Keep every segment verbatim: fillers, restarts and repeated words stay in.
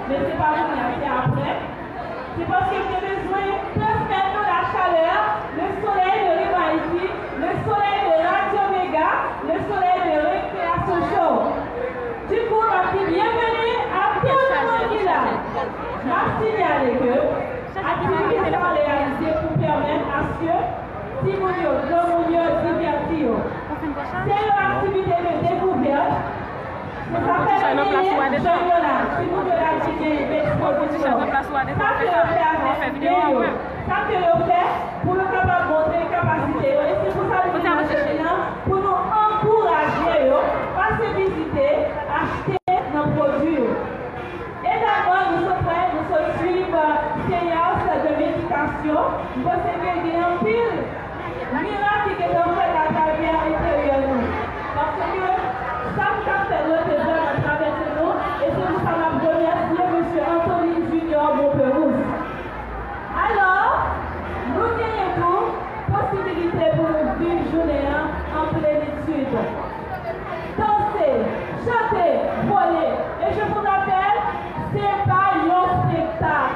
Men se pa kounye a, se apre. Se paske m te bezwen transmèt nou la chaleur, le soleil de Rema Haïti, le soleil de Radio Mega, le soleil de Récréation Show. Du coup, m ap di byenveni a tout moun ki la. M ap sinyale ke aktivite sa a reyalize pou pèmèt aske timoun yo, granmoun yo, divèti yo. Se yon aktivite de dekouvèt. Sa fè nou genyen jèn yo la, timoun yo la ki gen ekspozisyon. Sa ke yo fè avèk men yo, sa ke yo fè pou yo kapab montre kapasite yo. E se pou sa nou vin nan jounen an, pou nou ankouraje yo, pase vizite, achte nan pwodui yo. Egalman, nou sot wè, nou sot swiv seyans de medikasyon. M panse ke gen anpil mirak ki gentan fèt atravè enteryè nou. Paske sa m t ap fè nou te vrèman travèse nou, e se pou sa m ap remèsye mesye Anthony Junior Bonperous. Alò, nou genyen tou posibilite pou nou viv jounen an an plenitid. Danse, chante, vole. E je vous rappelle, se pa yon spektak.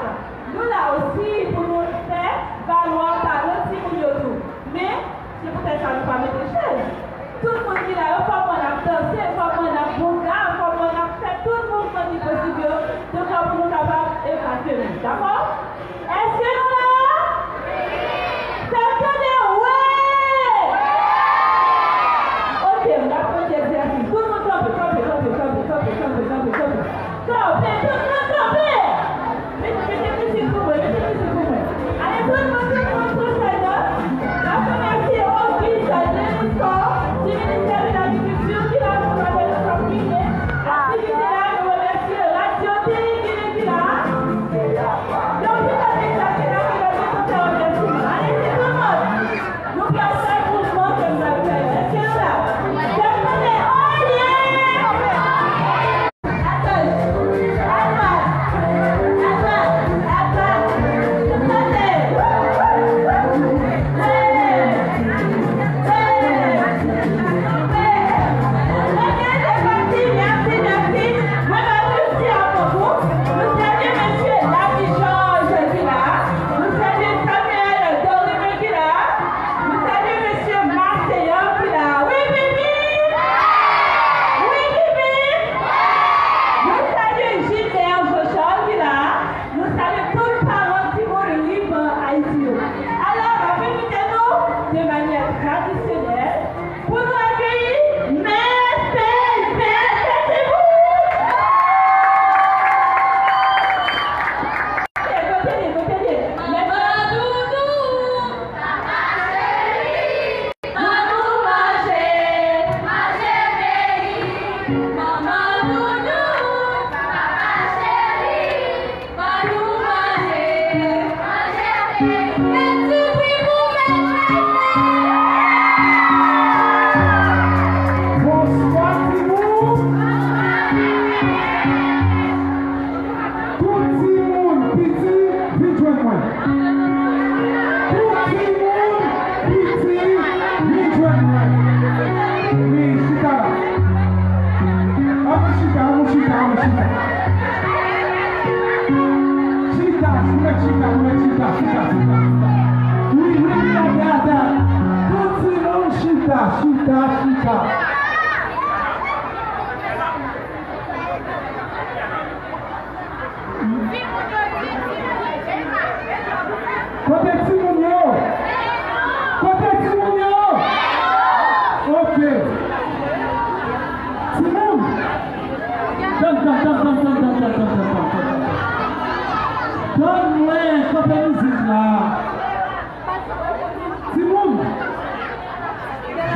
Nou la osi pou nou fè valwa talan timoun yo tou. Men, se poutèt sa nou pa mete chèz. Tout moun ki la yo, fòk wè n ap danse, fòk wè n ap bouga, fòk wè n ap fè tout mouvman ki posib yo, de fwa pou nou kapab epate nou. Dakò? Èske nou la? Fè m tande wi! Ok, m ap fè ti egzèsis. Tout moun kanpe, kanpe, kanpe. Kanpe, tout moun kanpe. Mete, mete mizik pou mwen, mete mizik pou mwen. Ale, tout moun, tout moun, pran sèn nan. N ap remèsye Office de l'Histoire du ministère de l'Agriculture ki la pou nou avè nou k ap filme aktivite a. Nou remèsye Radio Télé Guinée ki la. Donk, nou tande sa ki la, ki la, nou fè remèsiman. Ale, se tout moun. Nou pral fè mouvman ke m pral fè. Èske nou la? Fè m tande, oye! Atann! Adwat! Adwat! Adwat! Tande! Hey! Hey! Hey! Mèsi, mèsi, mèsi. Mwen pa jis di avan tou, nou salye mesye Lavi Georges ki la, nou salye Samuel Dorime ki la, nou salye mesye Marseillan ki la. Wi, Bibi! Wi, Bibi! Nou salye Gilbert Jean Charles ki la, nou salye tout paran timoun Liban Ayiti yo. Alò, n ap envite nou de manyè tradisyonèl pou nou akeyi Mè Fèy Fèy Fèy Timoun! Kote l ye, kote l ye, kote l ye? Mè Fèy Fèy Timoun! Ban nou manje! Manje peyi! Manman doudou! Papa cheri! Ban nou manje, manje peyi. Fè ti bri pou Mèt Jayden. Bonswa, timoun. Tout timoun piti, vin jwenn mwen. Tout timoun piti, vin jwenn mwen. Wi, chita la. Ann chita, ann chita, ann chita. Chita, mèt chita, mèt chita, chita, chita, chita. Wi, wi, wi, atè, atè. Tout timoun chita, chita, chita. Kote timoun yo? Kote timoun yo? Ok. Timoun. Tann, tann, tann. Tann mwen, kanpe mizik la. Timoun.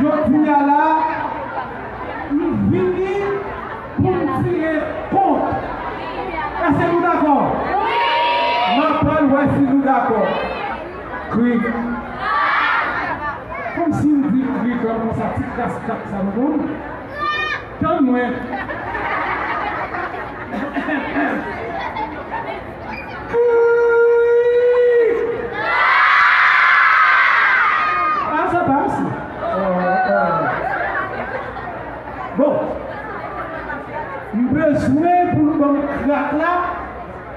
Jodi a la, m vini pou m tire kont. Èske nou dakò? M ap pral wè si nou dakò. Krik. Kòmsi m di krik an konsa, ti kras krak sa nou konn. Tann mwen. Krik! Ah, sa pas. Oh, oh. Bon. M bezwen pou nou ban m krak la.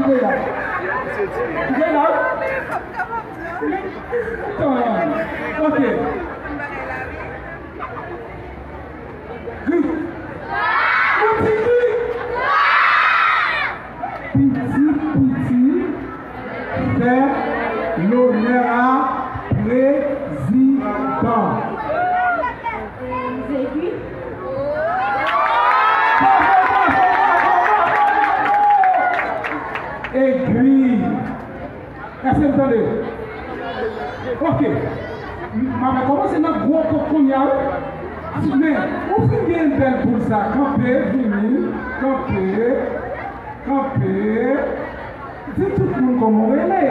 Kite la. Kite la. Tan. Ok. Gri. Yon ti gri. Piti, piti. Fè lonè a prezidan. Zegwi. Bravo, bravo, bravo, bravo, bravo. Egwi. Èske n tande? Ok. M ap kòmanse nan gwo kòk kounye a, wi. Men, ou fin gen bèl poul sa. Kanpe, vini. Kanpe. Kanpe. Di tout moun kòman w rele.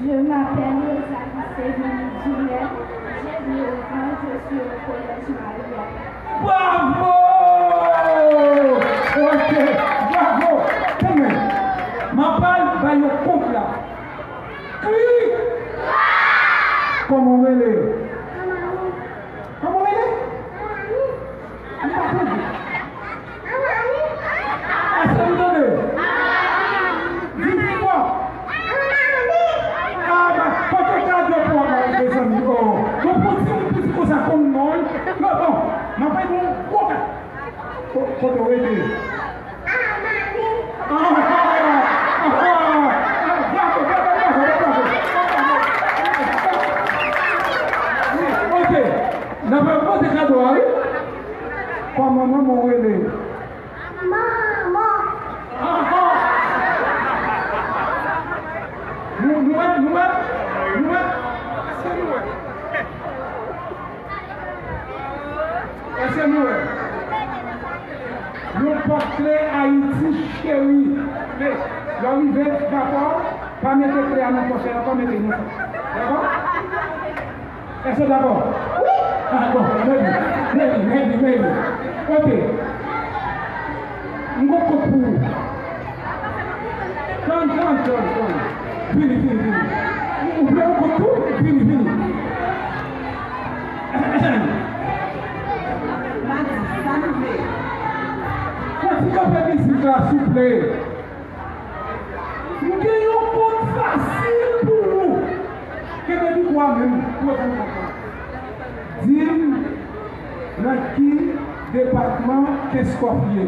Je m'appelle Rosalie Séverine Dumais. J'ai douze ans, je suis au collège Maria. Bravo! Ok, bravo! Kanmenm, m ap al ba yo kont la. Kri! Kòman w rele? Kòman w rele? M pa tande. Èske nou tande? Di pi fò. Ah, ba, kote kado pou w, mezanmi? Oh, bon, pou ti moun piti konsa konn non l. Non, bon, m ap bay yon gwo ka-, ko-, kote w rete? Ah, ah, ah, ah, bravo, bravo, bravo, bravo. Se kado a, wi. Kòman manman w rele? Manman. Ankò. Nou, nou wè, nou wè, nou wè. Èske nou wè? Èske nou wè? Yon pòt kle Ayiti cheri. Kle. Lè w rive, dakò, pa mete kle a nan pòch la ankò, mete nan sa. Dakò? Èske w dakò? Wi. Ah, bon, maybe, maybe, maybe, maybe. Ok. M gon kont pou ou. Tann, tann, tann, tann. Vini, vini, vini. Ou vle yon kont tou? Vini, vini. Madi, sa nou vle? Fò ti kanpe mizik la, souple. M gen yon kont fasil pou ou. Kenbe mikwo a menm, poze kont la. Di m nan ki depatman Kenskòf ye.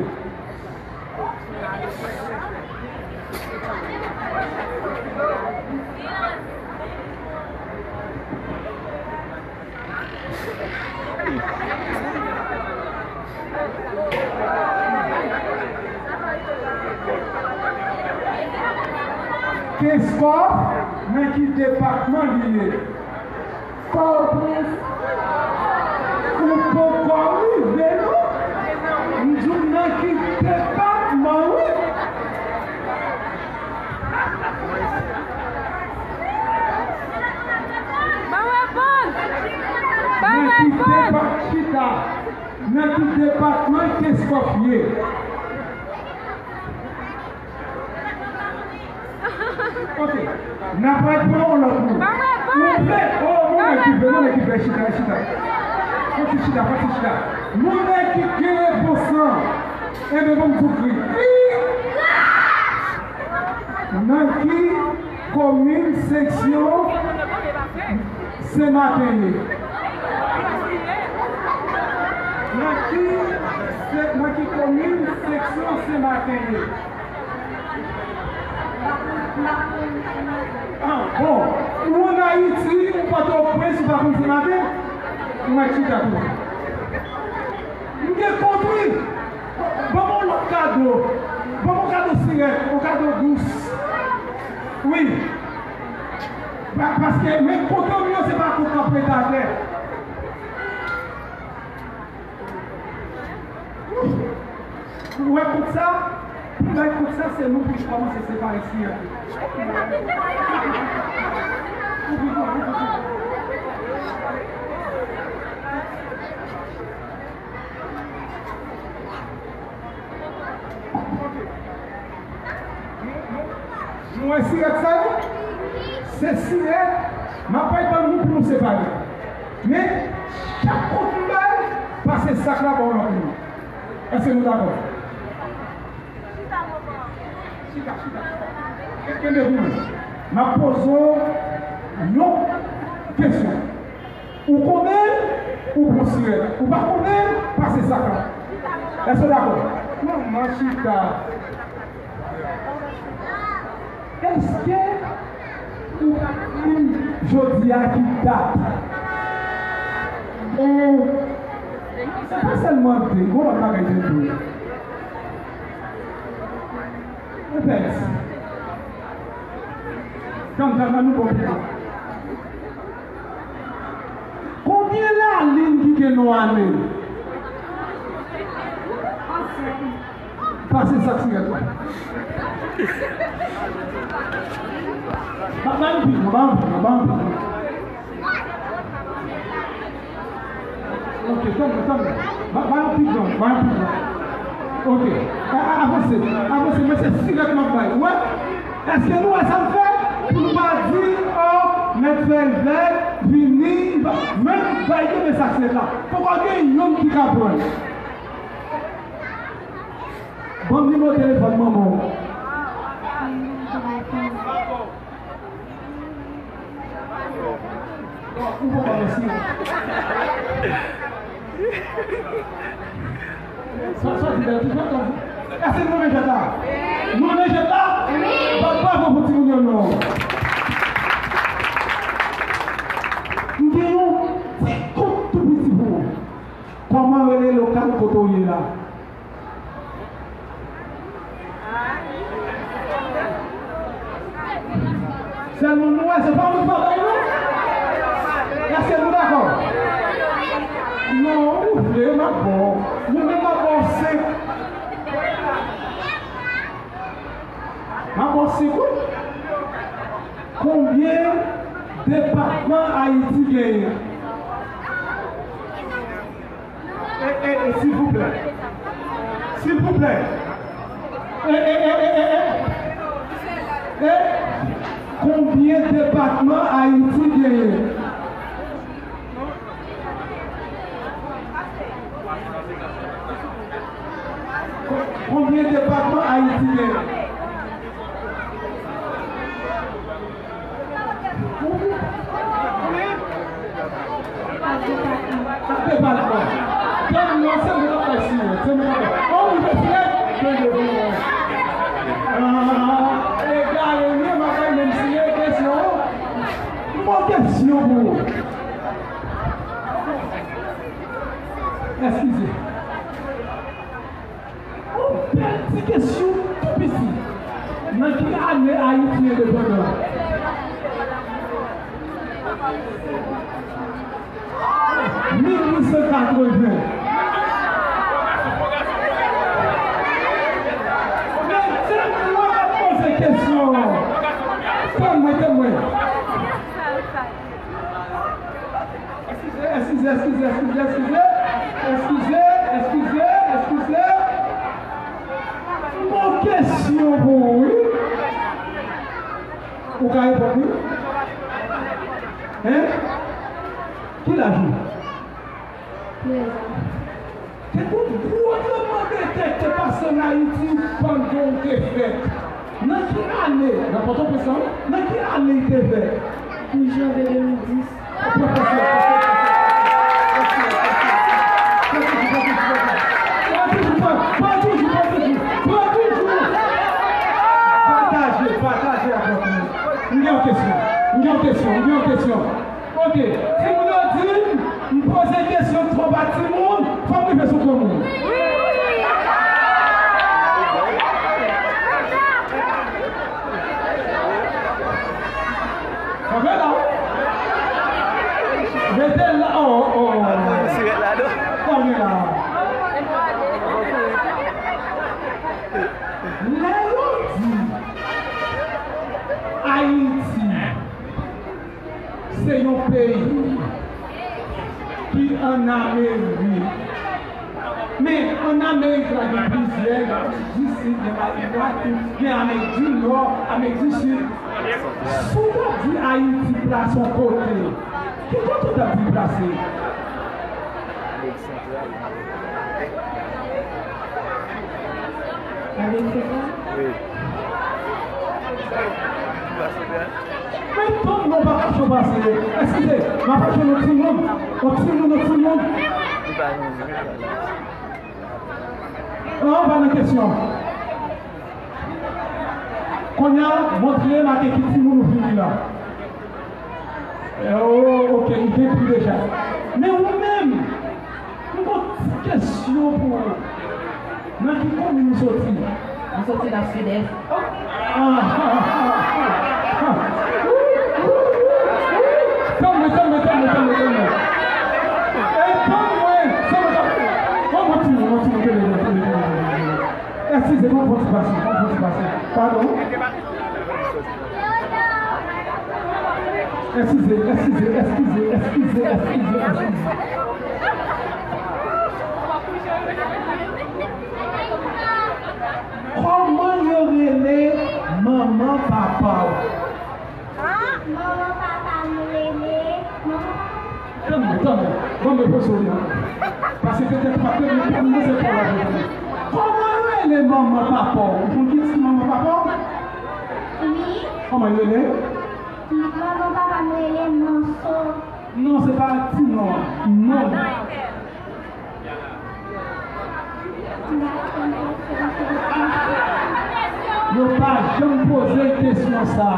Kenskòf, nan ki depatman li ye? Pòtoprens. Ou poko rive non. M di w nan ki depatman wi. Ban reponn! Ban reponn! Nan ki depa-, chita. Nan ki depatman Kenskòf ye? Ok. N ap pral pran yon lòt moun. Ban reponn! Ou vle? Oh, mwen ki vle, mwen ki vle chita, chita. Fò ti chita, fò ti chita. Moun ki gen repons lan. Enben, ban m di w kri. Nan ki komin seksyon Senmaten ye? Nan ki, se, nan ki komin seksyon Senmaten ye? Ah, bon. Ou ann Ayiti, ou Pòtoprens, ou pa konn Senmaten? Ou mèt chita tou. M gen kont wi. Ban m yon lòt kado. Ban m yon kado sirèt, yon kado dous. Wi. Pa-, paske menm kont m yo, se pa kont k ap ret atè. Ou wè kont sa? Pou bay kont sa, se nou pou kòmanse separe sirèt yo. Nou wè sirèt sa yo? Se sirèt, m ap bay ban nou pou nou separe. Men, chak kont m bay, pase sak la ba w lòt moun. Èske nou dakò? Chita, chita. Ke-, kenbe pou mwen. M ap poze w yon kesyon. Ou konnen, ou pran sirèt. Ou pa konnen, pase sak la. Èske w dakò? Manman chita. Èske ou konn jodi a ki dat? E, se pa sèlman de, gon lòt bagay de tou. Ou pèdi. Tann, tann, tann, nou bon pito. Konbyen lalin ki gen non ane? Pase sak sirèt la. Ba, ba m pik non, ba m pik non, ba m pik non. Ok, tann, tann. Ba, ba yon pik non, ba yon pik non. Ok. A, a, avanse, avanse, men se sirèt m ap bay. Ou wè? Èske nou wè sa m fè? Pou nou pa di, oh, mèt fè vèt, vini, ba, men bay kenbe sak sirèt la. Poko gen youn ki ka pran. Ban m nimewo telefòn manman w. Bon, ou poko mèsi. Sa, sa di la, di sa, sa di. Èske nou renmen jwèt la? Nou renmen jwèt la? Wi. Bat bravo pou timoun yo non. M gen yon ti kont tou piti pou ou. Kote w ye la? Sèlman nou wè, se pa moun pa bay non? Èske nou dakò? Non, ou vle, m ap ba w. Mwen menm m ap ba w senk. M ap ba w senk wi. Konbyen depatman Ayiti genyen? E, e, e, silvouplè. Silvouplè. E, e, e, e, e, e. E, konbyen depatman Ayiti genyen? Ko-, konbyen depatman Ayiti genyen? Kat depatman. Tann non, se mwen k ap bay siy, se mwen k ap bay. Oh, ou te siy? Tande pou mwen. Ah, egare, wi, m ap bay menm siy, kesyon. Bon kesyon pou ou. Eskize. Yon bèl ti kesyon tou piti. Nan ki ane Ayiti endepandan? Mil uit san katreven. Men se mwen k ap poze kesyon an. Tann mwen, tann mwen. Eskize, eskize, eskize, eskize, eskize. Eskize, eskize, eskize, eskize. Bon kesyon pou ou, wi. Ou ka reponn, wi. Hein? Ki laj ou? Trèz an. Te gon gwo tranblemanntè k te pase ann Ayiti pandan w te fèt. Nan ki ane, nan Pòtoprens lan, nan ki ane l te fèt? Douz janvye de mil dis. Pran toujou, pran toujou, pran toujou, pran toujou, pran toujou, pran toujou. Pataje, pataje avèk nou. M gen yon kesyon, m gen yon kesyon, m gen yon kesyon. Ok, timoun yo di m, m poze kesyon twòp a timoun, fò m rive sou granmoun. Kanpe la. Rete la, oh, oh. Kanpe la. Lè yo di Ayiti, se yon peyi ki ann Amerik. Men, ann Amerik la, gen plizyè, gen Amerik di Sid, gen Amerik Latin, gen Amerik di Nò, Amerik di Sid. Si w ta di Ayiti plase yon kote, ki kote w ta di l plase? Amerik Santral. Amerik Santral? Wi. Men tann non pa kòchon pase. Eskize, m ap achte yon timoun. Yon timoun, yon timoun. Non, pa nan kesyon. Kounye a, montre m ak ki timoun ou vini la. Eh, oh, ok, li gen pri deja. Men ou menm, m gon ti kesyon pou ou. Nan ki komin ou soti? Mwen soti nan Sidès. Ah, ah, ah, ah, ah. Tann mwen, tann mwen, tann mwen, tann mwen, tann mwen. Eh, tann mwen, tann mwen, tann mwen. Ban mwen ti, ban mwen ti, ban mwen ti. Eskize, ban mwen ti pase, ban mwen ti pase. Padon. Eskize, eskize, eskize, eskize, eskize, eskize. Kòman yo rele manman papa w? Ah, manman papa m rele, manman papa m. Tann mwen, tann mwen. Ban mwen poze w li ankò. Paske petèt ou pa t tande, tann mwen, se pa w la pou tande. Kòman yo rele manman papa w? Ou konn kiyès ki manman papa w? Wi. Kòman yo rele? Manman papa m rele Manso. Non, se pa ti non. Non. Yo pa janm poze l kesyon sa.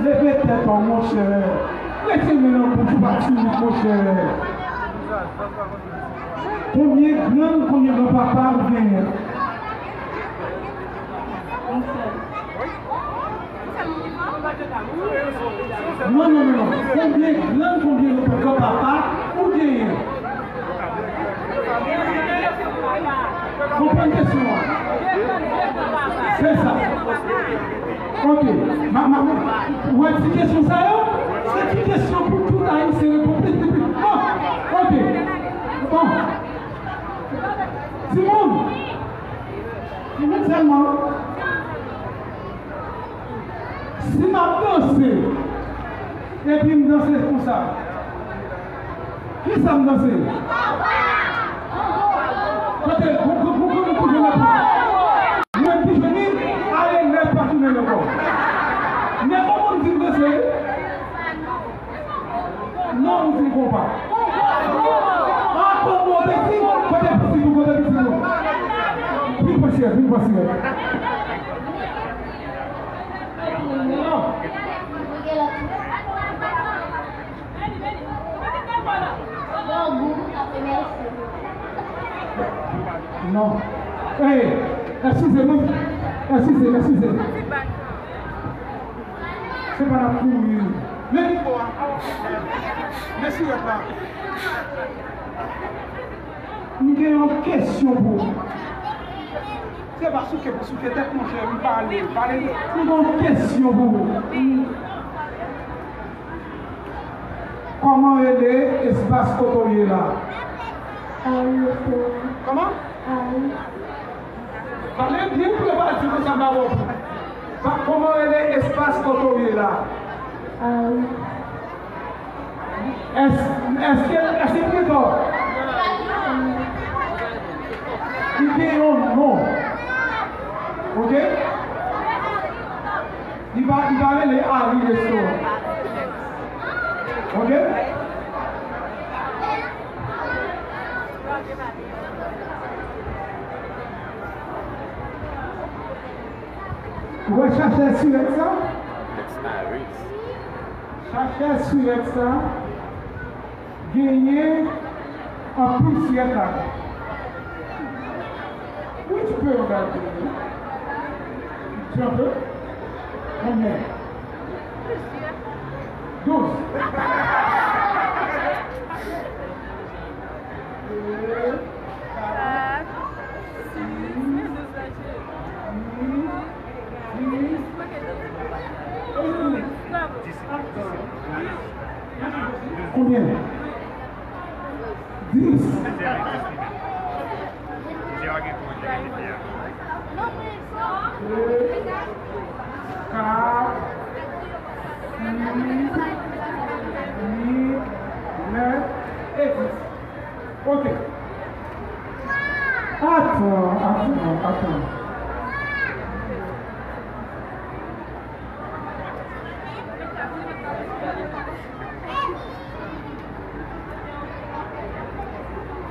Leve tèt ou, monchè. Mete men nan bouch ou pa timid, monchè. Konbyen grann, konbyen granpapa ou genyen? Non, non, non, non. Konbyen grann, konbyen granpapa ou genyen? Konprann kesyon an. Se sa. Ok. Ma, ma, ma, ou wè ti kesyon sa yo? Se ti kesyon pou tout Ayisyen reponn. Plis, plis, plis. Bon. Ok. Bon. Timoun. Timoun sèlman. Si m ap danse, epi m danse konsa, kisa m danse? Kote, pou, pou, pou, pou, pou jwenn atis. Mwen ki jwenn li, ale nèf pa tounen ankò. Nèf pa konn di m danse. Non, ou di konpa. Ah, konpa, ou te di, kote pitit ou, kote pitit ou. Vin pran syèz, vin pran syèz. Non. Non. Hey, eskize nou. Eskize, eskize. Se pa n ap kouri. Men li bon, a. Men sirèt la. M gen yon kesyon pou ou. Se pa souke pou souke tèt, monchè, m pale, pale. M gen yon kesyon pou ou. Kòman rele espas kote w ye la? Aryopò. Kòman? Aryopò. Pale byen pou yo pa di konsa m pa bon. Pa, kòman rele espas kote w ye la? Aryopò. Èske, èske pito li gen yon non? Ok? Li pa, li pa rele Ari Restoran. Ok? Ou wè chachè sirèt sa? Chachè sirèt sa genyen anpil sirèt ladan. Wi, tu peux regarder. Tu en peux? Konbyen? Douz. Kat, sis, konbyen? Dis. De, kat, sis, uit, nèf e dis. Ok. Atann, atann, atann.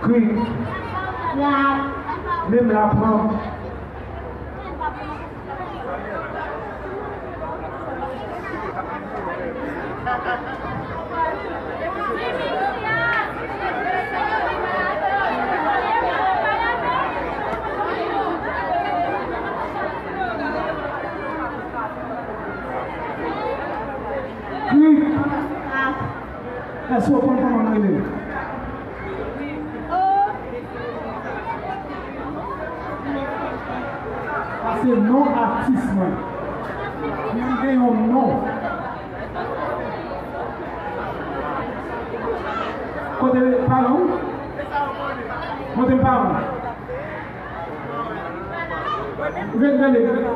Krik. Menm la pran. Krik. Èske w konn kòman m rele? Sa se non atis mwen. Li gen yon non. Kote paran w? Montre m paran w. Rele, rele.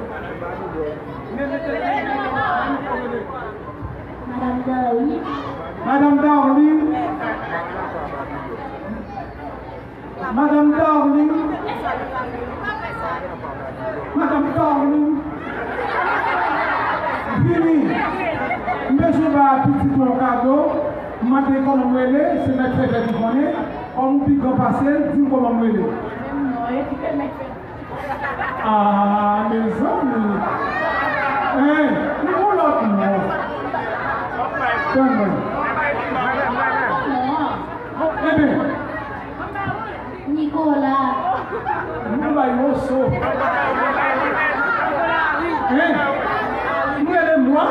Madanm Darline. Madanm Darline. Madanm Darline. Madanm Darline. Vini. M bezwen ba pitit ou yon kado. M mande kòman m rele, se mèt fè fè ki konnen. Kòm ou pi gran pase l, di m kòman m rele. Menm non, e ki te mèt fè. Ah, mezanmi. Hein, li gon lòt non. Tann mwen. Nou bay moso. Hein? Nou rele mwa?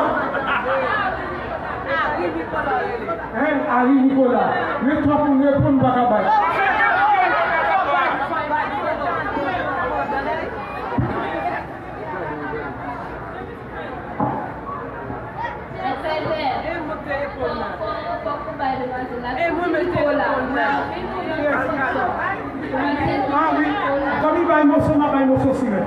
Hein? Ari Nikola. Men twòp moun reponn, m pa ka bay. Ah wi. Kòm li bay moso, m a bay moso sirèt.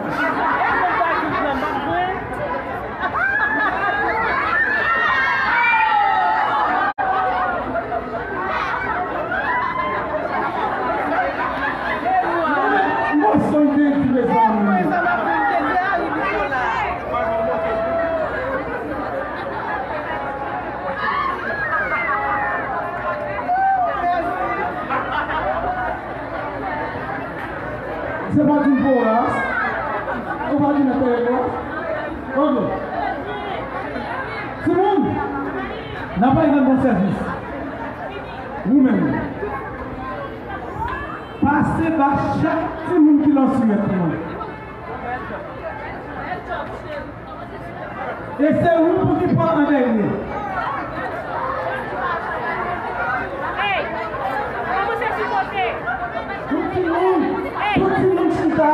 Moso l te di, mezanmi. Se pa di m pou w la. Ou pa di m pou w la. Ok. Timoun, n ap bay nan bon sèvis. Ou menm. Pase ba chak timoun ki lan sirèt mwen. E se ou pou ki pran an dènye. Tout timoun, tout timoun chita.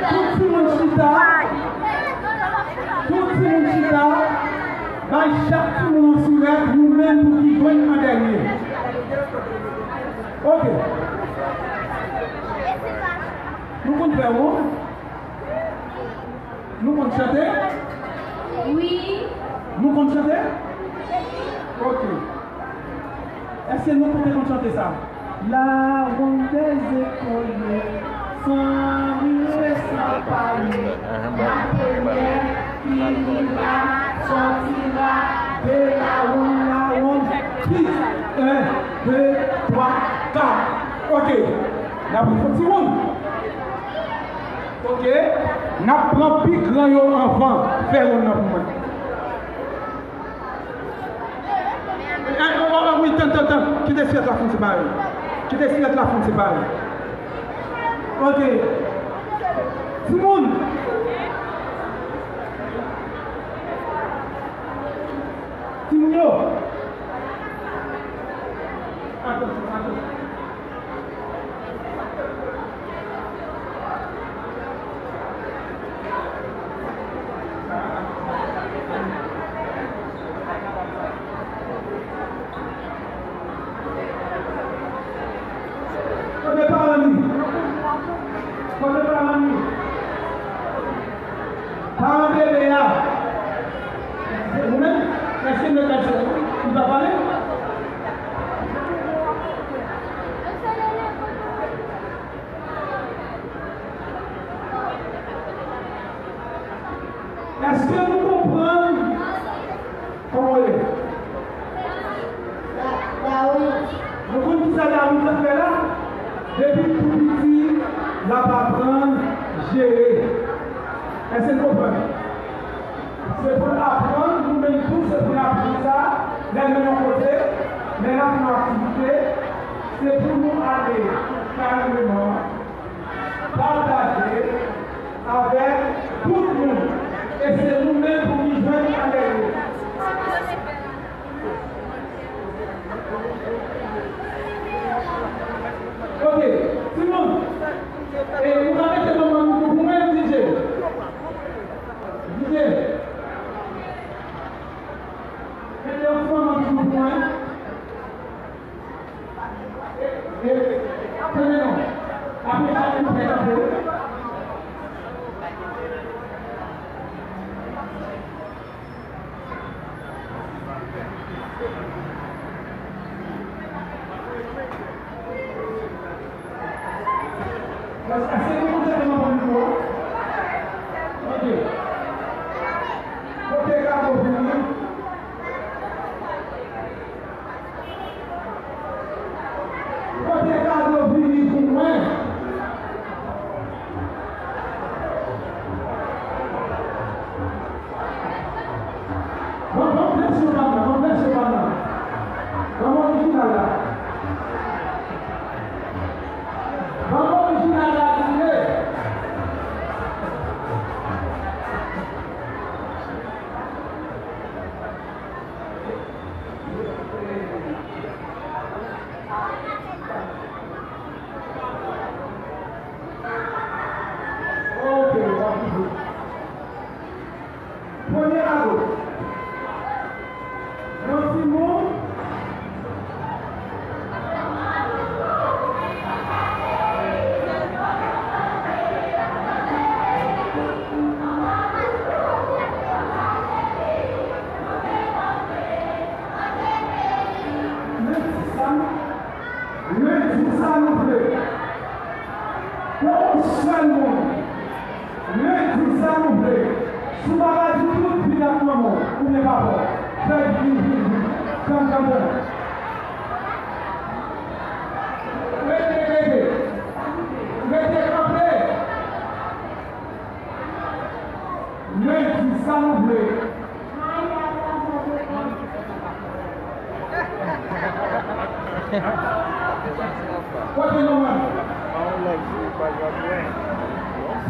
Tout timoun chita. Tout timoun chita. Bay chak timoun yon sirèt, nou menm pou ki jwenn an dènye. Ok. Nou konn fè wonn? Nou konn chante? Wi. Nou konn chante? Ok. Èske nou tout te konn chante sa? La ronde des écoliers, sans rire et sans parler, la première qui rira sortira de la ronde, la ronde. Six, un, deux, trois, quatre. Ok. N ap refè ti wonn. Ok. N ap pran pi gran yo anvan. Fè wonn nan pou mwen. Eh, oh, oh, oh, wi, tann, tann, tann. Kite sirèt la fin separe. Kite sirèt la fin separe. Ok. Timoun. Timoun yo. Atansyon, atansyon. Kote paran li? Kote paran li? Paran bebe a. Ou menm? Èske mèt la di li pa pale? Èske nou konprann? Kòman w rele? Dawid. Nou konn kisa Dawid ap fè la? Depi l tou piti, l ap aprann jere. Èske n konprann? Se pou n aprann, nou menm tou, se pou n aprann sa, lè n nan yon kote, lè n ap fè yon aktivite, se pou nou ale kalmeman, pataje avèk tout moun. E se nou menm pou ki jwenn an dènye. Ok, timoun. E ou ka mete manman nou pou mwen, D J. D J. Mete yon ti manman nou pou mwen. E, e, tande non. Apre sa, nou fè kanpe. Èske nou konn chante manman nou an? Ok. Kote kado vini? Kote kado vini pou mwen? Ban, ban presyon pa nan, ban presyon pa nan. Ban orijinal la. Ban Premye kado. Yon timoun. Lendi sa nou, lendi sa nou vle. Pou yon sèl moun. Lendi sa nou vle. Si w pa ka di tout, vin ak manman w oubyen papa w. Fè vin, vin, vin. Tann, tann, tann. Rete, rete. Rete kanpe. Lendi sa nou vle. Kote nou menm?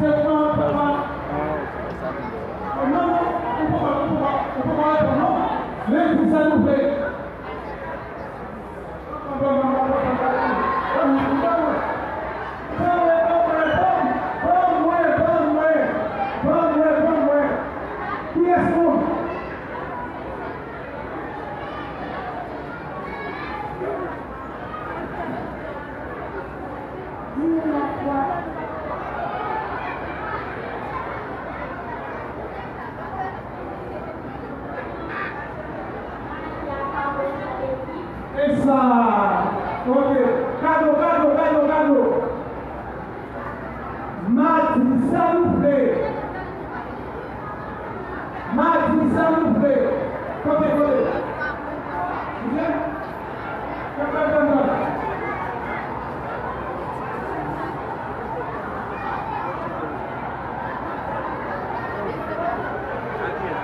Se pran, pran. Non, non, ou poko, ou poko, ou poko reponn, non. Lendi sa nou vle. Ban mwen, ban mwen, ban mwen, ban mwen, ban mwen, ban mwen. Kiyès moun? E sa. Ok. Kado, kado, kado, kado. Madi sa nou vle. Madi sa nou vle. Kote, kote?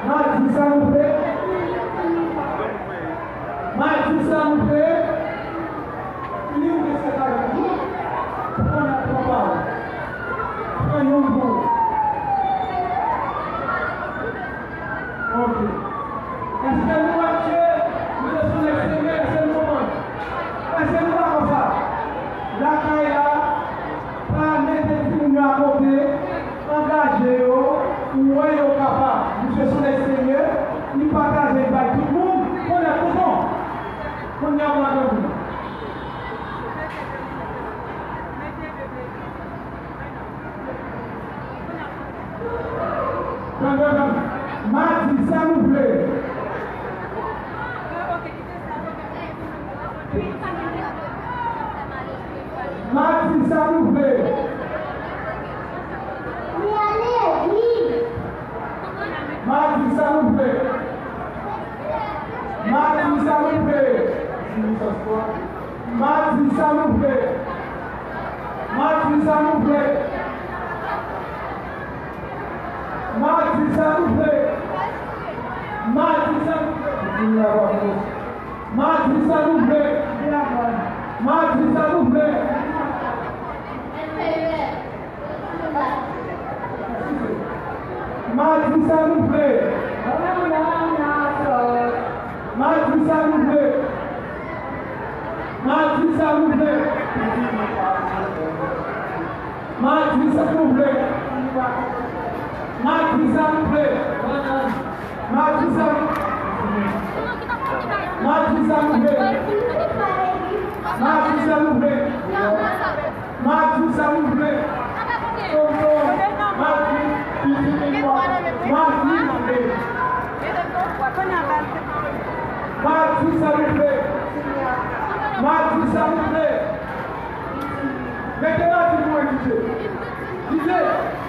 Madi sa nou vle. Madi sa nou vle. Li ouvri se bagay tou. Pran yon pawòl. Pran yon bon. Ok. Èske nou wè ke nou te sou lèksperyans, èske nou konprann? Èske nou dakò sa? Lakay la, pa mete timoun yo akote, angaje yo, ou wè yo kapab. Misye sou lèksperyans, li pataje, li bay tout moun, kounye a tonton. Kounye a mwen tann. Madi sa nou vle. Madi sa nou vle. Madi sa nou vle. Madi sa nou vle. Madi sa nou vle. Madi sa nou vle. Madi sa nou vle. Madi sa nou vle. Madi sa nou vle. Madi sa nou vle. Madi sa nou vle. Madi sa nou vle. Madi sa nou vle. Madi sa nou vle. Madi sa nou vle. Madi sa nou, madi sa nou vle. Madi sa nou vle. Madi sa nou vle. Tonton, madi, pitit mwen, madi vle. Madi sa nou vle. Madi sa nou vle. Mete madi pou mwen, DJ. DJ,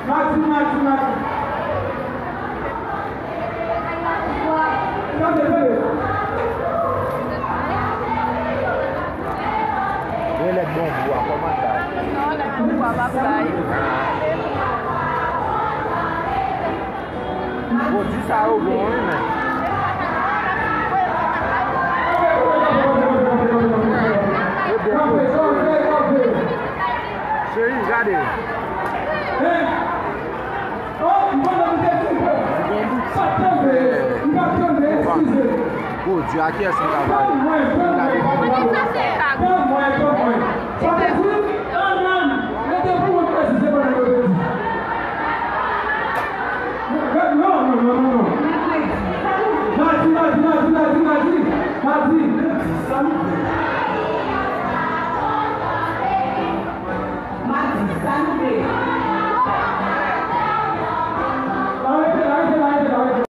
madi, madi, madi. Tande, tande. Yo, lèt bonbou a, kòman sa ye? Non, lèt bonbou a p ap bay. Pwodui sa yo bon, wi, men. Yo bon pwodui. Cheri, gade. Pwodui a kiyès nou ka pale? Gade.